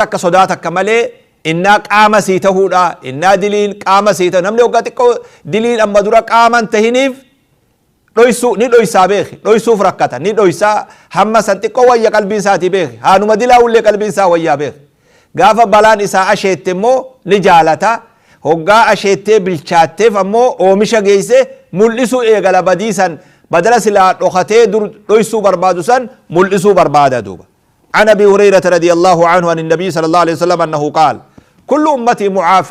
Takka sodaa takka malee innaa qaama sii tahuudha, innaa diliin qaama sii tahu. Namni hoggaa xiqqoo diliin amma dura qaaman tahiniif dhoysuu ni dhoysaa beeki, dhoysuuf rakkata, ni dhoysaa. Hamma san xiqqoo wayya qalbiin isaatii beeki, haanuma dilaa'ullee qalbiin isaa wayyaa beeki. Gaafa balaan isaa asheette immoo ni jaalata. Hoggaa asheettee bilchaatteef ammoo oomisha geeyse mul'isuu eegala. Badii san badala silaa dhokatee dur dhoysuu barbaadu san mul'isuu barbaada duuba. عن أبي هريرة رضي الله عنه عن النبي صلى الله عليه وسلم أنه قال: كل أمتي معاف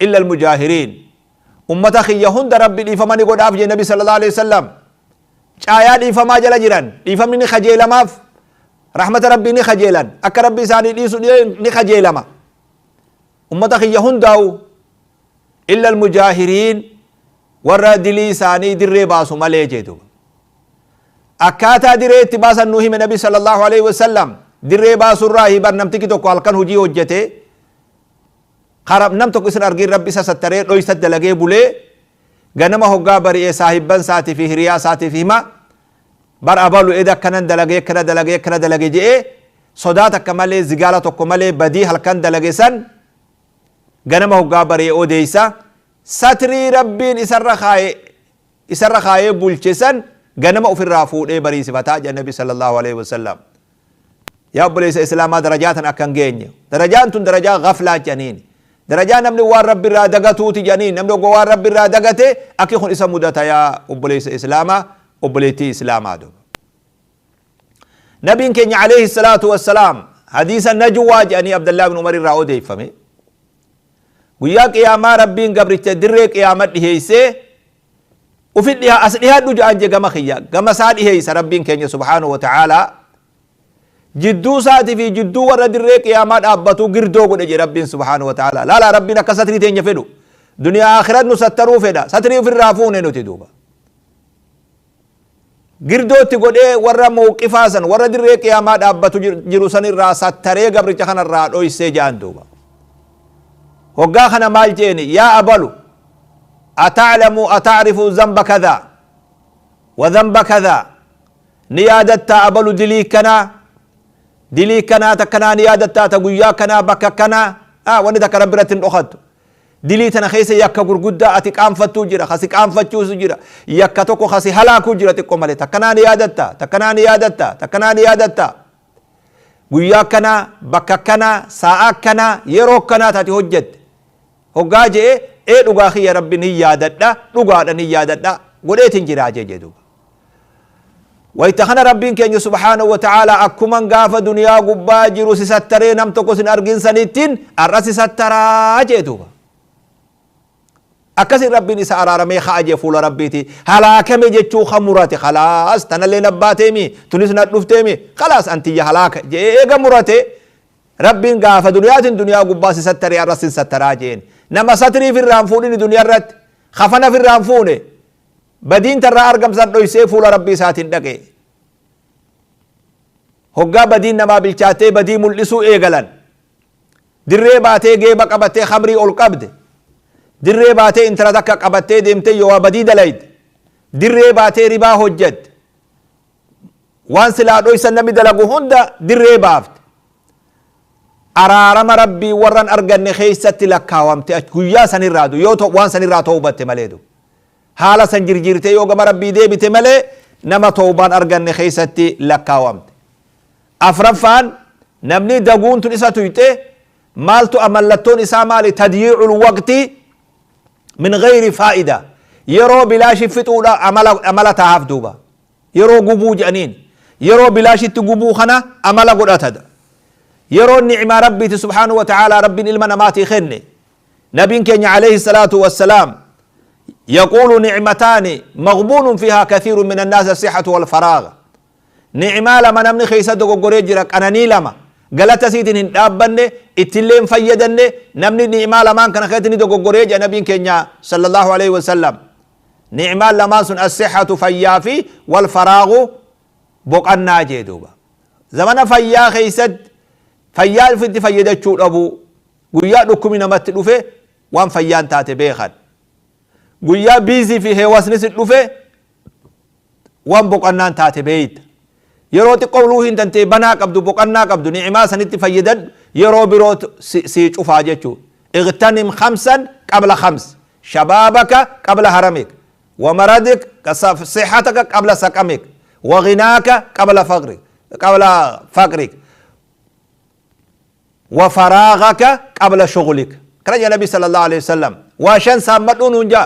إلا المجاهرين. أمة خي هند ربي ديفمني قد أفجي النبي صلى الله عليه وسلم caayaa dhiifamaa jala jiran. Dhiifamni ni kajeelamaaf, rahmata Rabbii ni kajeelan, akka Rabbi isaanii dhiisu ni kajeelama ummata kiyya hundaa'u. إلا المجاهرين, warra dilii isaanii dirree baasu malee jee duuba. Akkaataa dirree itti baasan nu hime Nabi صلى الله عليه وسلم. Dirree baasurraa hibar namtiki tokko halkan hujii hojjete, nam tokko isin argin, Rabbi isa sattaree dhoysa dalagee bulee, ganama hoggaa bari'ee saahibban isaatii fi hiriyaa isaatiif hima: "Bar abalu eda akkanan dalagee, akkana dalagee, akkana dalage," je'ee sodaa takka malee, zigaala tokko malee badii halkan dalage san ganama hoggaa bari'ee odeeysa. Satrii Rabbiin isarra kaayee bulche san ganama ofirraa fuudhee bariisifataa jedha Nabi صلى الله عليه وسلم. Yaa obboleessa Islaamaa, darajaa tan akkan geenye. Darajaan tun darajaa gaflaa jedhaniin, darajaa namni waan Rabbi irraa dagatuuti jedhaniin. Namni oggo waan Rabbi irraa dagate akki kun isa mudata. Yaa obboleessa Islaamaa, obboleettii Islaamaa, duuba Nabiin keenya عليه الصلاة والسلام hadiisa najwaa jedhanii Abdallah bin Umar irraa odeeffame, guyyaa Qiyaamaa Rabbiin gabricha dirree Qiyaama dhiheeysee ufi dhiha, "As dhihaadhu," jedhan je. Gama kiyya, gama isaa dhiheeysa Rabbiin keenya سبحانه وتعالى. Jidduu isaatii fi jidduu warra dirree Qiyaamaa dhaabbatu girdoo godhe je Rabbiin سبحانه وتعالى. Laala, Rabbiin akka satrii teenya fedhu, duniyaa akhirat nu sattaruu fedha. Satrii ofirraa fuune nuti duuba. Girdootti godhee warra mawqifaa san, warra dirree Qiyaamaa dhaabbatu jiru san irraa sattaree gabricha kanarraa dhoysee jedhan duuba. Hoggaa kana maal jeeni? "Yaa abalu, أتعلم أتعرف ذنب كذا وذنب كذا? Ni yaadattaa abalu dilii kanaa, dilii kanaa takkanaa ni yaadattaa, ta guyyaa kanaa, bakka kanaa?" Wanni takka Rabbi irratti hin dhokattu. Dilii tana keessa yakka gurguddaa ati qaanfattuu jira, kasi qaanfachuusu jira, yakka tokko kasi halaakuu jira xiqqo malee. Takkanaa ni yaadatta, takkanaa ni yaadatta, takkanaa ni yaadatta, guyyaa kanaa, bakka kanaa, sa'a kanaa, yeroo kanaa taati hojjette? Hoggaa je'e, "Ee, dhugaa kiyya Rabbi ni yaadadha, dhugaadha, ni yaadadha, godheetin jiraa," jee duuba. Wayta kana Rabbiin keenya سبحانه وتعالى, "Akkuman gaafa duniyaa gubbaa jiru si sattaree nam tokko sin argin sanittiin har'a si sattaraa," jee duuba. Akkasin Rabbiin isa araaramee ka'a jee. Fuula Rabbiiti halaakame jechuu ka murate, "Khalaas, tanallee nabbaateemi, tunis na dhufteemi, khalaas, antiyya halaaka," jee eega murate, Rabbiin "Gaafa duniyaatiin duniyaa gubbaa si sattaree har'a sin sattaraa," jeen. Nama satrii firraan fuudhini duniyaa irratti kafana firraan fuune, badiin tarraa argamsan dhoysee fuula Rabbii isaatiin dhaqe. Hoggaa badiin namaa bilchaattee badii mul'isuu eegalan, dirree baatee geeba qabattee khamrii ol qabde, dirree baatee intala takka qabattee deemtee yoo waa badii dalayde, dirree baatee ribaa hojjette, waan silaa dhoysan namni dalagu hunda dirree baafte, araarama Rabbii warran arganne keeysatti lakkaawamte guyyaa sanirraa yoo waan sanirraa toobatte malee du haala san jirjiirtee yoo gama Rabbii deebite malee nama toobaan arganne keeysatti lakkaawamte. Afraffaan, namni daguun tun isa tuyxe maaltu mallattoon isaa maali? تضييع الوقت من غير فائدة, yeroo bilaashi fixuudha amala tahaaf duuba. Yeroo gubuu jedhaniin, yeroo bilaashitti gubuu kana amala godhatada. Yeroo nicmaa Rabbiiti سبحانه وتعالى Rabbiin ilma namaatii kenne, Nabiin keenya عليه الصلاة والسلام يقول: نعمتان مغبون فيها كثير من الناس، الصحة والفراغ. Nicmaa lama namni keessa dogoggoree jira, qananii lama galata siitiin hin dhaabbanne, ittillee hin fayyadanne. Namni ni'maa lamaan kana keessatti ni dogoggoree jira nabiin keenya صلى الله عليه وسلم. Ni'maan lamaan sun الصحة fayyaa fi والفراغ boqannaa jee duuba. Zamana fayyaa keeysatti fayyaa ofitti fayyadachuu dhabu. Guyyaa dhukkubni namatti dhufe waan fayyaan taate beekan, guyyaa biizii fi heewasni si dhufe waan boqannaan taate beeyta. Yeroo xiqqoo luu hin tantee banaa qabdu, boqannaa qabdu, ni'imaa sanitti fayyadadhu. Yeroo biroo sii cufaa jechuu. اغتنم خمسا قبل خمس، شبابك قبل هرمك، ومرضك، صحتك قبل سقمك، وغناك قبل فقرك، قبل فقرك، وفراغك قبل شغلك. كرج النبي صلى الله عليه وسلم واشن سامدون نجا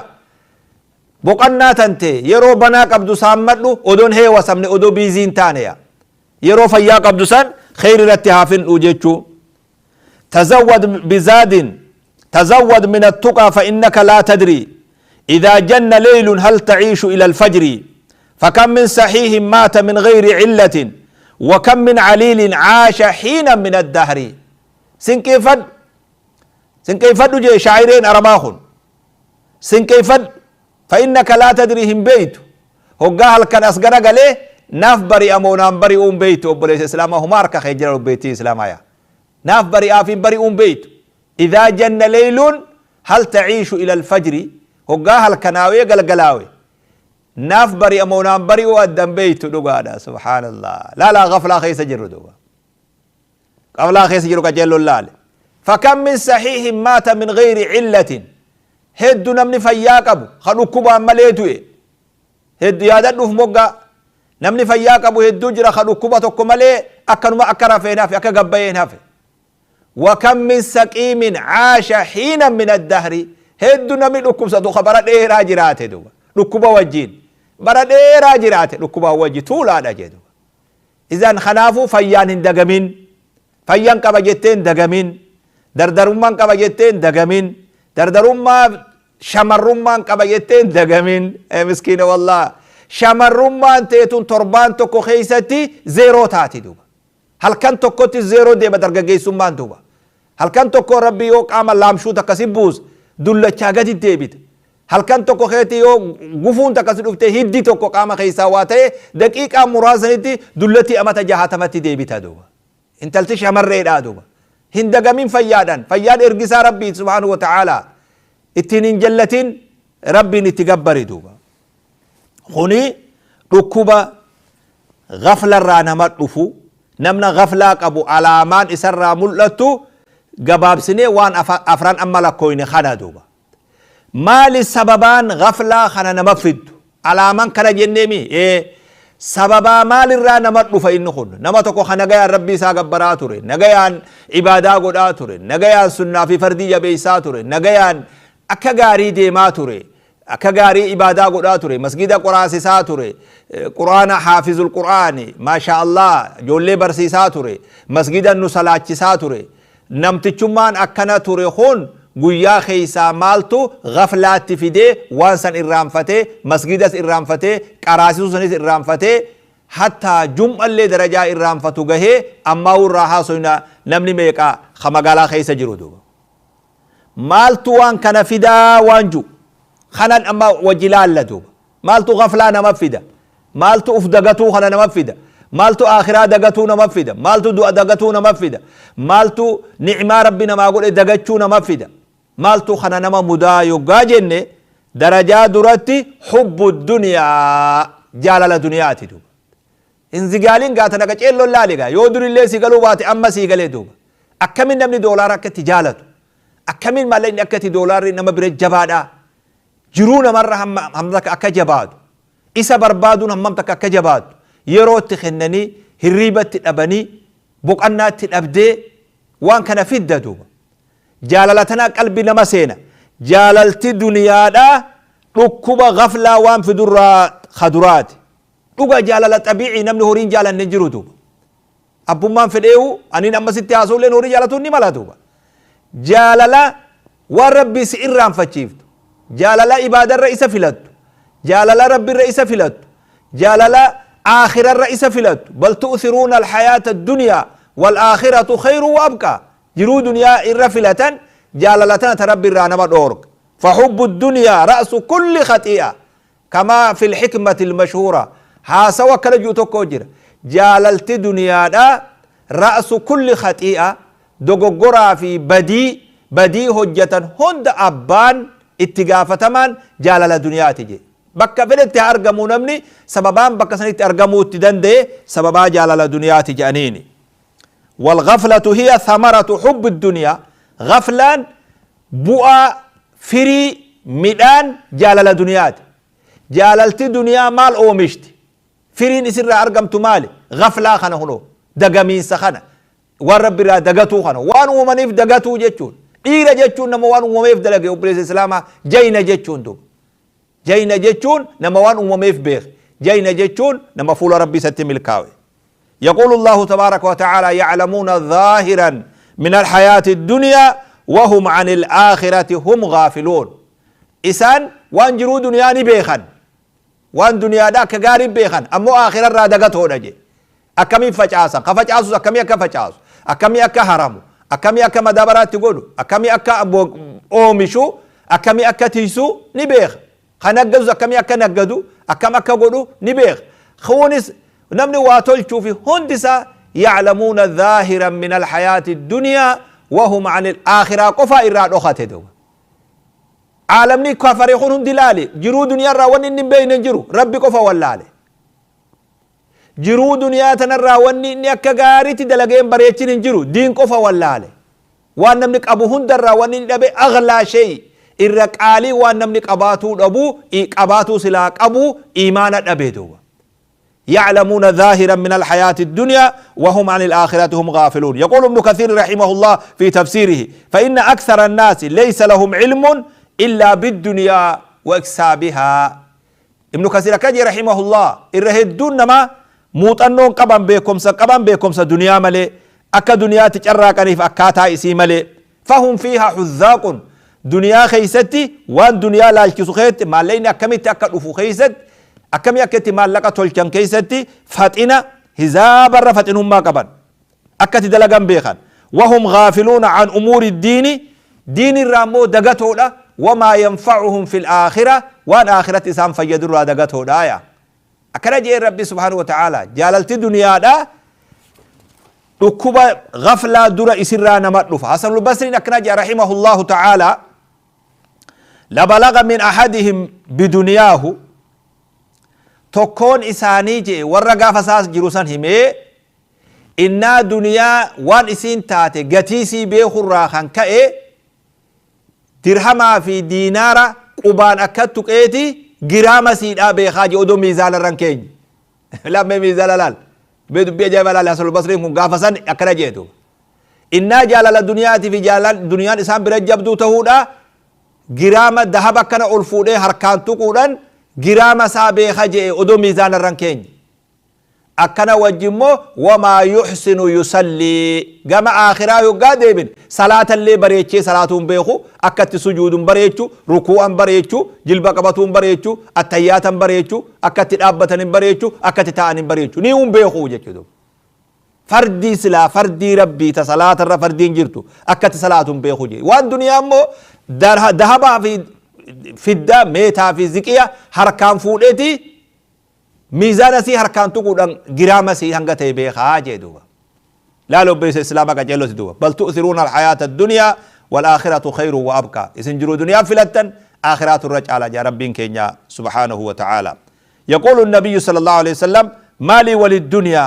بقنا تنتي يرو بنا قبض سامدو ودون هي وسمني ودو بيزين تانيا يرو فيا قبض سن خير رتهافن وجيتشو. تزود بزاد، تزود من التقى فإنك لا تدري إذا جن ليل هل تعيش إلى الفجر، فكم من صحيح مات من غير علة، وكم من عليل عاش حينا من الدهر. سنكيفد سنكيفد جي شاعرين أرباخن سنكيفد فإنك لا تدري هم بيت هقاهل كان أصغر قاليه ناف بري أمو نام بري أم بيت أبوليس إسلامه ماركة خيجر بيتي إسلامايا ناف بري آفين بري أم بيت. إذا جن ليل هل تعيش إلى الفجر، هقاهل كناوي قلقلاوي ناف بري أمو نام بري وأدم بيت دقادا. سبحان الله. لا لا غفلة خيس جر دوبا غفلة خيس جر كجل اللال. فكم من صحيح مات من غير علة، هد نمني فياك أبو خلو كوبا مليتوي هد يا دف مقا نمني فياك أبو هد جرا خلو كوبا تكملي أكنوا ما أكرا فينا في أكا قبينا في. وكم من سقيم عاش حينا من الدهر، هد نمني لكم صدو خبرات إيه راجرات دوبا لكوبا وجين برد إيه راجرات لكوبا وجي طول على جدوبا. إذا خنافو فيان دقمين فيان كبجتين دقمين دردرمان كبجتين دقمين دردرما شمرمان كبجتين دقمين. إيه مسكينة والله شمرمان تيتون تربان تكو خيستي زيرو تاتي دوبا. هل كان تكوتي زيرو دي بدرجة جيسمان دوبا. هل كان تكو ربي يوك عمل لامشو تكسبوز دولة شاقتي ديبت. هل كان تكو خيتي يو غفون تكسب أفته هدي تكو قام خيساواته دقيقة مرازنتي دولتي أما تجاهتمتي ديبت دوبا. انت التش مريد دوبا. هندقمين فيادا فياد إرقسا ربي سبحانه وتعالى اتنين جلتين ربي نتقبر دوبا. خوني ركوبة غفلة رانا مطلفو نمنا غفلة أبو علامان إسرى ملتو قباب سنة وان أفران أما لكوين خانا دوبا. ما للسببان غفلة خانا نمفد علامان كان جنمي إيه سببا ما للرانا مطلفة إنه خن نما تكو خنا جاي ربي ساق براتوري نجيان عبادة قداتوري نجيان سنة في فردية بيساتوري نجيان أكجاري ديماتوري أكجاري عبادة قداتوري مسجد قرآن ساتوري قرآن حافظ القرآن ما شاء الله جولي برسي ساتوري مسجد النصلاة ساتوري نمتشمان أكنا توري خون گویا خیسا مالتو غفلات فیده وانسان إرام فته مسجدس إرام فته قراسیسو سنس إرام فته حتى جمع اللي درجة إرام فتو گهه أما هو راحة سوينا نمني ميكا خمقالا خيسا جرو دوبا. مالتو وان كان فدا وانجو خنان أما وجلال لدوبا. مالتو غفلان ما فدا مالتو أفدقتو خنان ما فدا مالتو آخرة دقتو ما فدا مالتو دعاء دقتو ما فدا مالتو نعمة ربنا ما أقول دقتو ما فدا مالتو خنا نما مدا يقاجن درجة درتي حب الدنيا جالل دنيا تدوب انزقالين قاتنا كتشيلو لا لقا يودر اللي سيقالو باتي أما سيقالي دوب أكمل نمني دولار أكتي جالتو أكمل مالين أكتي دولار إنما بريد جبادا جرونا مرة هم ذاك أكا جباد إسا بربادون هم تك أكا جباد يروت تخنني هريبة تأبني بقنا تأبدي وان كان في الدوب جاللتنا قلبي نما سينا جاللت دنيا دا ركوب غفلة وان في درة خدرات ركوب جاللة طبيعي نمن هورين جالل نجرو دوب أبو مان في الإيو أني نما ستي عصول لين هورين جالتوني ملا دوب جاللة وربي سئران فتشيفت جاللة إبادة الرئيس فلت جاللة ربي الرئيس فلت جاللة آخر الرئيس فلت بل تؤثرون الحياة الدنيا والآخرة خير وأبقى جرو دنيا إرفلة جاللتنا تربي الرانا مدورك. فحب الدنيا رأس كل خطيئة كما في الحكمة المشهورة هاسوا كلا جوتو كوجر جاللت دنيا دا رأس كل خطيئة دوغورا في بدي بدي هجة هند أبان اتقافة من جالل دنيا تجي بكا فلت أرقمو نمني سببان بكا سنت أرقمو تدندي سببا جالل دنيا تجي أنيني. والغفلة هي ثمرة حب الدنيا. غفلان بؤا فري ميدان جالل دنيات، جاللت دنيا مال أومشت فرين إسر أرقمت مالي غفلة خنا هنو دقمين سخنة والرب را دقتو خنا وان ومنيف دقتو جتشون إيرا جتشون نما وان وميف دلقي وبريس إسلاما جينا جتشون دو جينا جتشون نما وان وميف بيخ جينا جتشون نما فول ربي ستم الكاوي. يقول الله تبارك وتعالى يعلمون ظاهرا من الحياة الدنيا وهم عن الآخرة هم غافلون. إسان وان جرو دنيا بيخن وان دنيا داك قارب بيخن أمو آخرة را دقته نجي أكمي فجأسا خفجأسو أكمي أكا فجأسو أكمي أكا هرمو أكمي أكا مدابرات تقولو أكمي أكا أومشو أكمي أكا تيسو نبيخ خنقزو أكمي أكا نقدو أكم أكا قولو نبيخ خونس نمني واتول شوفي هندسة يعلمون ظاهرا من الحياة الدنيا وهم عن الآخرة قفا إراد أخته عالمني كفريخون هم دلالي جرو دنيا راوني بين جرو ربي قفا ولالي جرو دنيا تنراوني نيكا غاريتي دلقين بريتشين جرو دين قفا ولالي وان نملك أبو هندر راوني نبي أغلى شيء الرقالي وان نملك أباتو أبو أباتو سلاك أبو إيمانة أبيدو. يعلمون ظاهرا من الحياة الدنيا وهم عن الآخرة هم غافلون. يقول ابن كثير رحمه الله في تفسيره فإن أكثر الناس ليس لهم علم إلا بالدنيا وإكسابها. ابن كثير كجي رحمه الله إرهدون ما موطنون قبان بكم قبان بكم دنيا ملي أكا دنيا تجرى كنيف أكاتا إسي ملي فهم فيها حذاق دنيا خيستي وان دنيا لا الكسو خيت ما لين أكمي تأكد أفو خيست أكمي أكتي ما لقى تولكن كيستي فاتنا هزاب الرفتنهم ما قبل أكتي دلقان بيخان وهم غافلون عن أمور الدين دين الرامو دقته لا وما ينفعهم في الآخرة وان آخرة إسام فيدروا دقته لا يا أكرجي ربي سبحانه وتعالى جاللت دنيا لا ركوب غفلة در إسرانا مطلوفة. حسن البصري أكرجي رحمه الله تعالى لبلغ من أحدهم بدنياه تكون إساني جي ورقا فساس جروسان همي إنا دنيا وان إسين تاتي قتيسي بيخو راخان كأي درهما في دينارا قبان أكدتك إيتي جرام سيد أبي خاجي أدو ميزان الرنكين لا مي ميزان لال بيدو بيجي بلال حسن البصري كن قافسان أكرجيتو إنا جالال الدنيا في جالال دنيا إسان برجب دو تهودا جرام الذهب كان ألفوده هركان تقولن جرام سابي خاجي أدو ميزان الرنكين أكنا وجمو وما يحسن يصلي جمع آخره يقادمين صلاة اللي بريتشي صلاة بيخو أكت سجود بريتشو ركوع بريتشو جلب قبطون بريتشو التيات بريتشو أكت الأبة بريتشو أكت تان بريتشو نيوم بيخو جكدو فردي سلا فردي ربي تصلاة الر فردين جرتو أكت صلاة بيخو جي وان دنيا مو ذهب في فدة ميتا في زكية حركان فولتي ميزان سي هركان تقول أن جرام سي هنگته بيخا جدوا لا لو بيس إسلام كجلو سدوا بل تؤثرون الحياة الدنيا والآخرة خير وأبقى إسن جرو دنيا فلتن آخرات الرجع على جا ربين كينيا سبحانه وتعالى. يقول النبي صلى الله عليه وسلم ما لي وللدنيا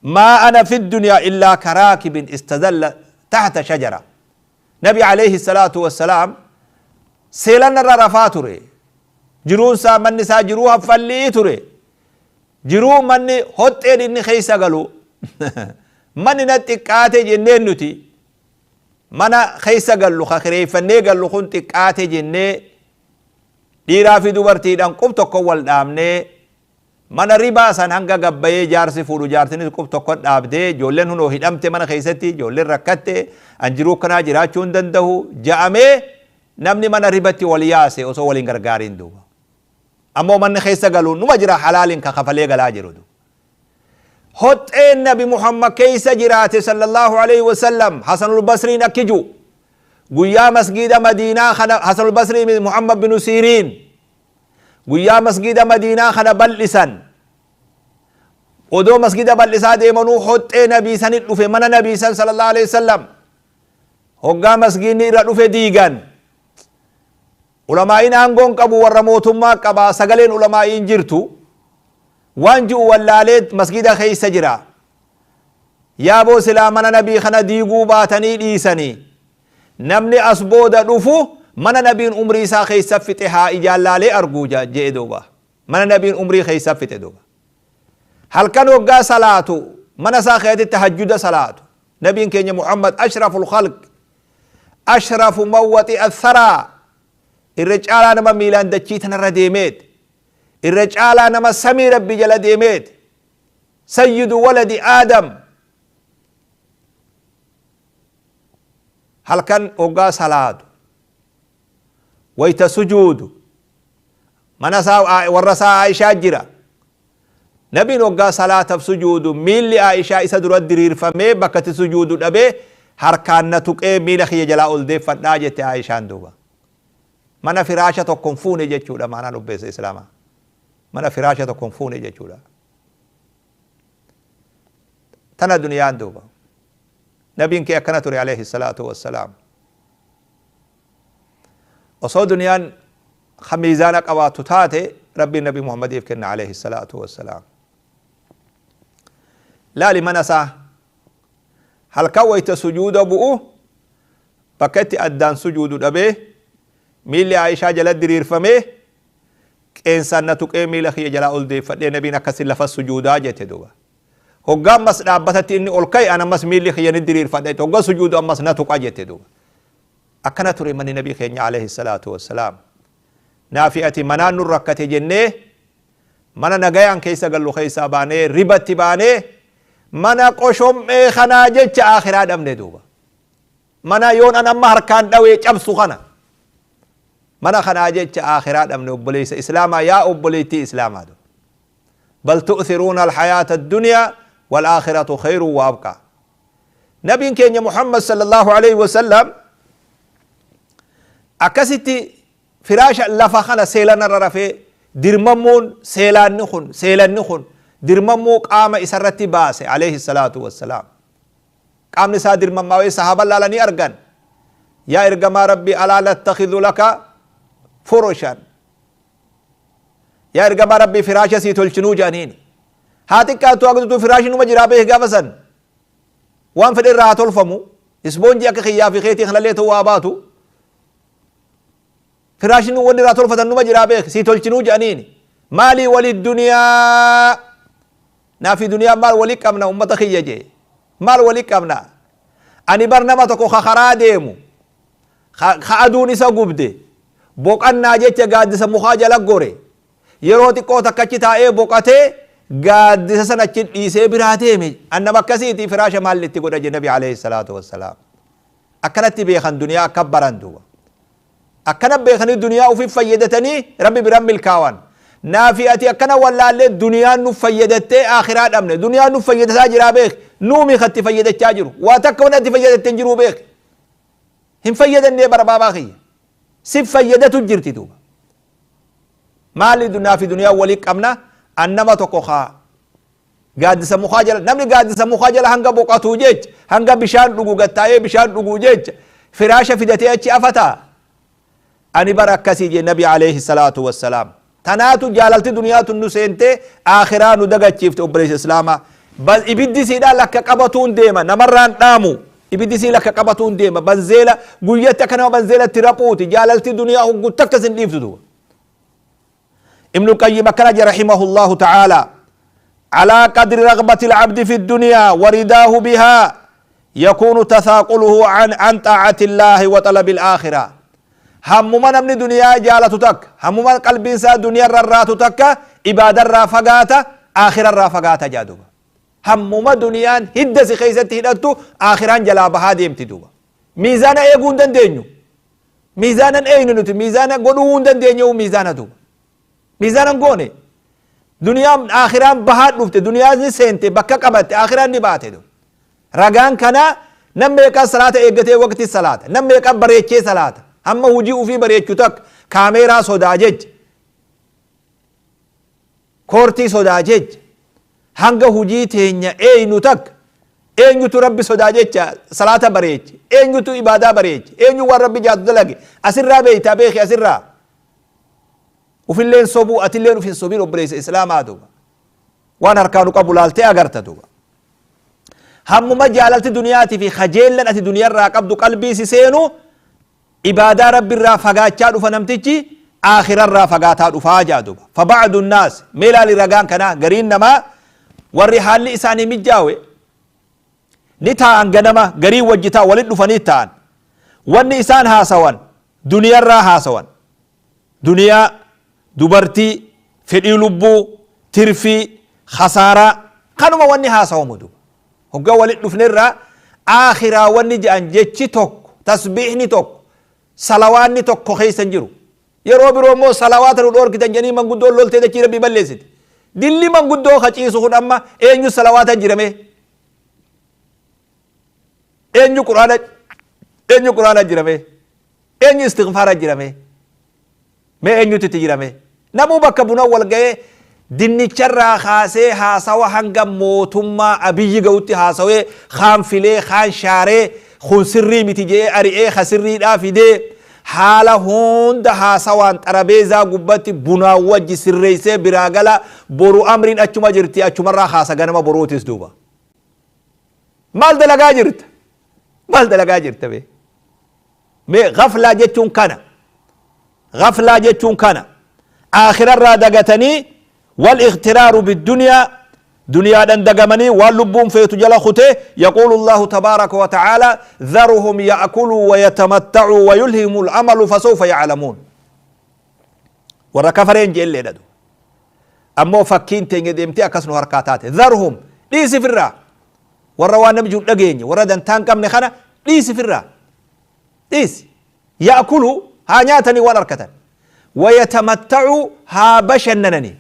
ما أنا في الدنيا إلا كراكب استزل تحت شجرة. نبي عليه الصلاة والسلام سيلنا الرفاتوري جرون سا من نسا جروها فليتوري جرو مني هوتين إني خيسا قالوا مني نتقاتي جنين نتي منا خيسا قالوا خخري فني قالوا خن تقاتي جنة ديرا في دوبرتي دان قب تقوال دامني منا ربا سان هنگا قباية جارسي فولو جارسي قب تقوال دابدي جولن هنو هدامتي منا خيستي جولن ركتي انجرو كنا جراچون دندهو جامي نمني منا ربتي ولياسي وسو ولين غرغارين دوبا أمو من خيسا قالوا نما جرا حلال كخفلي قلا جرودو هوت النبي محمد كيسا جراتي صلى الله عليه وسلم حسن البصري نكجو قيا مسجد مدينة خنا حسن البصري من محمد بن سيرين قيا مسجد مدينة خنا بلسان ودو مسجد بلسان ديمنو هوت النبي سن في من النبي صلى الله عليه وسلم هقا مسجد نيرا في ديغان علماء aangoon qabu warra mootummaa qaba sagaleen ulamaa'iin jirtu waan ji'u wallaalee masgida keessa jira. Yaaboo silaa mana nabii kana diiguu baatanii dhiisanii namni as booda dhufu mana nabiin umrii isaa keessa fixe haa ijaallaalee arguu je'e duuba. Mana nabiin umrii keessa fixe duuba. Halkan waggaa salaatu mana isaa keessatti tahajjuda salaatu. Nabiin keenya Muhammad ashraful khalq, ashrafu man waxi'a tharaa, irra caalaa nama miilaan dachii tanarra deemeet, irra caalaa nama samii rabbi jala deemeet, sayyidu waladi aadam. Halkan waggaa salaatu wayta sujuudu mana isaa warra isaa Aishaa jira. Nabiin waggaa salaataaf sujuudu miilli Aishaa isa dura diriirfamee bakka itti sujuudu dhabee harkaan na tuqee miila kiyya jalaa ol deeffadhaa jette Aishaan duuba. Mana firaasha tokko hin fuune jechuudha maanaan obbeessa Islaamaa. Mana firaasha tokko hin fuune jechuudha. Tana duniyaan duuba. Nabiin kee akkana ture alayhi salaatu wassalaam. Osoo duniyaan ka miizaana qabaattu taate Rabbiin Nabi Muhammadiif kenna alayhi salaatu wassalaam. Laali mana isaa halkan wayta sujuuda bu'u bakka itti addaan sujuudu dhabee miilli Aishaa jala diriirfamee qeensaan na tuqee miila kiyya jalaa ol deeffadhee nabiin akkasi lafa sujuudaa jette duuba. Hoggaa ammas dhaabbatatti inni ol ka'e an ammas miilli kiyya ni diriirfadha jette, hoggaa sujuudu ammas na tuqa jette duuba. Akkana ture manni nabii keenya alayhi salaatu wassalaam. Naafi ati manaan nu rakkate jennee mana nagayaan keessa gallu keessaa baanee ribatti baanee mana qoshom'ee kanaa jecha akhiraa dhabne duuba. Mana yoon an amma harkaan dhawee cabsu kana mana kanaa jecha akhiraa dhabne obboleessa islaamaa, yaa obboleettii islaamaa duuba. Bal tu'thiruuna alhayaata addunyaa wal aakhiratu khayrun wa abqaa. Nabiin keenya Muhammad sallallahu alaihi wasallam akkasitti firaasha lafa kana seelanarra rafee dirmammuun seelaanni kun seelanni kun dirmammuu qaama isarratti baase alayhi salaatu wassalaam. Qaamni isaa dirmammaawee sahaaban laalanii argan. Yaa ergamaa Rabbii, alaa nattakhidhu laka furushan. Yaa ergamaa Rabbii, firaasha sii tolchinuu jedhaniini. Haa xiqqaattu haa guddattu firaashin numa jiraa beeki gaafa san. Waan fedhe irraa haa tolfamu. Isboonjii akka kiyyaa fi keetii kanallee ta'uu haa baatu. Firaashin wanni irraa tolfatan numa jiraa beeki sii tolchinuu jedhaniini. Maalii wali duniyaa? Naa fi duniyaa maal wali qabna ummata kiyya jee? Maal wali qabna? Ani bar nama tokko ka karaa deemu ka aduun isa gubde boqannaa jecha gaaddisa mukaa jala gore yeroo xiqqoo takka achi taa'ee boqatee gaaddisa sana achi dhiisee biraa deeme, an nama akkasiiti, firaasha maal itti godha je nabi alayhi salaatu wassalaam. Akkanatti beekan duniyaa, akka baran duuba akkana beekanii duniyaa ufi fayyadatanii rabbi biran milkaawan. Naafi ati akkana wallaallee duniyaan nu fayyadattee akhiraa dhabne. Duniyaan nu fayyadataa jiraa beek, nuumi katti fayyadachaa jiru waa takka wanni ati fayyadatte hin jiruu beek, hin fayyadannee barbaabaa kiyya si fayyadatu jirti duuba. Maali dunyaa fi duniyaa walii qabna? An nama tokko kaa gaaddisa mukaa jala, namni gaaddisa mukaa jala hanga boqatuu jecha, hanga bishaan dhugu gattaa'ee bishaan dhuguu jecha firaasha fidatee achi afataa? Ani bara akkasii jee nabi alayhi salaatu wassalaam. Tanaatu jaalalti duniyaa tun nu seentee akhiraa nu dagachiifte. Obboleessa islaamaa, bal ibiddi siidhaa lakka qabatuun deema, namarraan dhaamu, ibiddi sii lakka qabatuun deema, banzeela guyyatti akka nama banzeelatti raphuuti. Jaalalti duniyaa hoggu takka sin dhiiftu duuba. ابن القيم أكرج رحمه الله تعالى: على قدر رغبة العبد في الدنيا ورداه بها يكون تثاقله عن طاعة الله وطلب الآخرة. همما نمني دنيا جالة تك، همما قلب إنسان دنيا الرات تك، عبادة الرافقات آخر الرافقات جادوبا. همما دنيا هدس خيزته هدتو آخران جلابها ديمتي دوبا. ميزان ايقون دندينيو، ميزانا اين نتي ميزانا قدوون دندينيو، ميزانا دوبا miizaana goone. Duniyaan akhiraan bahaa dhufte, duniyaan ni seente, bakka qabatte, akhiraan ni baate. Ragaan kana nam meeqa salaata eeggatee waqti salaata, nam meeqa bareechee salaata, hamma hujii ufii bareechu takka kaameeraa sodaa jecha, koortii sodaa jecha, hanga hujii teenya eenyu takka, eenyutu rabbi sodaa jecha salaata bareeche, eenyutu ibaadaa bareeche, eenyu waan rabbi jaatu dalage? Asirraa beeytaa beeki, asirraa ufilleen sobuu, atilleen uf hin sobin obboleessa islaamaa duuba. Waan harkaanu qabu laaltee agarta duuba. Hammuma jaalalti duniyaatii fi kajeellan ati duniyarraa qabdu qalbii si seenu, ibaadaa rabbiirraa fagaachaa dhufa, namtichi aakhirarraa fagaataa dhufaa jaa duba. Fabacdu nnaas, mee ilaali ragaan kanaa, gariin namaa warri haalli isaanii mijjaawe ni taa'an, ganama garii wajji ta'a, walit dhufanii ta'an. Wanni isaan haasawan duniyarraa haasawan, duniyaa, dubartii, fedhii lubbuu, tirfii, khasaaraa, kanuma wanni haasawamu duba. Hoggaa walit dhufnerraa aakhiraa wanni je'an jechi tokko, tasbiihni tokko, salawaanni tokko keessa hin jiru. Yeroo biroo immoo salawaata nu dhoorkitan jedhanii manguddoon loltee dachii rabbii balleessiti. Dilli manguddoo kaciisu kun amma eenyu salawaata jirame? Eenyu quraana, eenyu quraana jirame? Eenyu istighfaara jirame? Mee eenyutu itti jirame? Namuu bakka buna wal ga'ee dinnicharraa kaasee haasawa hanga mootummaa Abiyyi ga'utti haasawee, kaan filee, kaan shaaree, kun sirrii miti jedhee ari'ee, ka sirriidhaa fidee, haala hunda haasawaan xarabeezaa gubbatti bunaan wajji sirreessee biraa gala. Boru amriin achuma jirti, achumarraa haasa ganama boruutis duuba. Maal dalagaa jirta? Maal dalagaa jirta? Mee mee gaflaa jechuun kana, gaflaa jechuun kana. Aakhirarraa dagatanii, والاغترار بالدنيا, duniyaadhan dagamanii waan lubbuun feetu jala kute. يقول الله تبارك وتعالى: ذرهم يأكلوا ويتمتعوا ويلههم الأمل فسوف يعلمون. Warra kafareen jeelleedha. Ammoo fakkiin teenya deemtee akkas nu harkaa taate. ذرهم, dhiisi firraa warra waan namni jiru dhageenye, warra dantaa hin qabne kana dhiisi firraa, dhiisi. يأكلوا, haa nyaatanii waan harkatan, ويتمتعوا, haa bashannananii,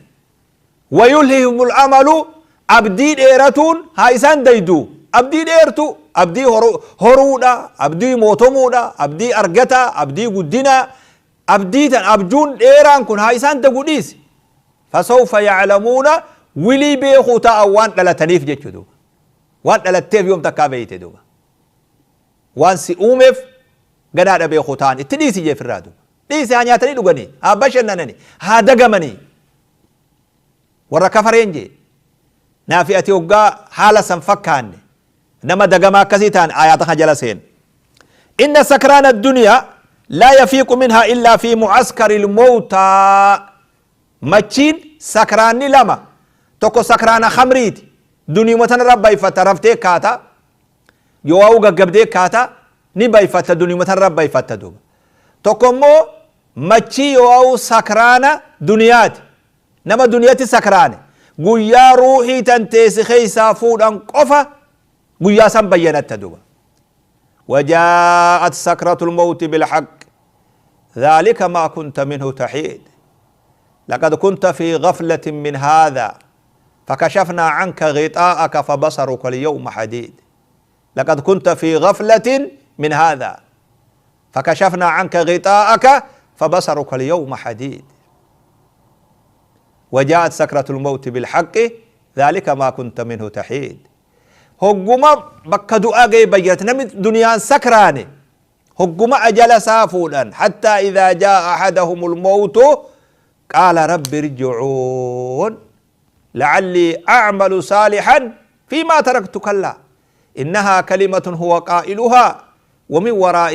ويلههم الأمل, abdii dheeratuun haa isaan daydu. Abdii dheertu, abdii horuudha, abdii mootomuudha, abdii argata, abdii guddina, abdii tan abjuun dheeraan kun haa isaan dagu, dhiisi. فسوف يعلمون, wilii beekuu ta'a waan dhalataniif jechuu duuba. Waan dhalatteef yoom takkaa beeyte duuba? Waan si uumeef ganaadha beekuu ta'an. Itti dhiisi jeefirraa duuba, dhiisi. Haa nyaatanii dhuganii, haa bashannananii, haa dagamanii, warra kafareen jee. Naafi ati hoggaa haala san fakkaanne, nama dagamaa akkasii ta'an, ayaata kana jala seen. إن سكران الدنيا لا يفيق منها إلا في معسكر الموتى. Machiin sakraanni lama. Tokko sakraana khamriiti, duniyuma tanarra bayfata, raftee kaata, yoo gaggabdee kaata, ni bayfata, duniyuma tanarra bayfata duuba. Tokko immoo machii yoo sakraana duniyaati, nama duniyatti sakraane, guyyaa ruuxii tan teessi keeysaa fuudhan qofa guyyaa san bayyanatta duuba. وجاءت سكرة الموت بالحق ذلك ما كنت منه تحيد لقد كنت في غفلة من هذا فكشفنا عنك غطاءك فبصرك اليوم حديد. لقد كنت في غفلة من هذا فكشفنا عنك غطاءك فبصرك اليوم حديد. وجاءت سكرة الموت بالحق ذلك ما كنت منه تحيد. Hogguma bakka du'aa ga'e bayyate namni duniyaan sakraane, hogguma ajala isaa fuudhan. حتى إذا جاء أحدهم الموت قال رب ارجعون لعلي أعمل صالحا فيما تركت كلا إنها كلمة هو قائلها ومن ورائهم.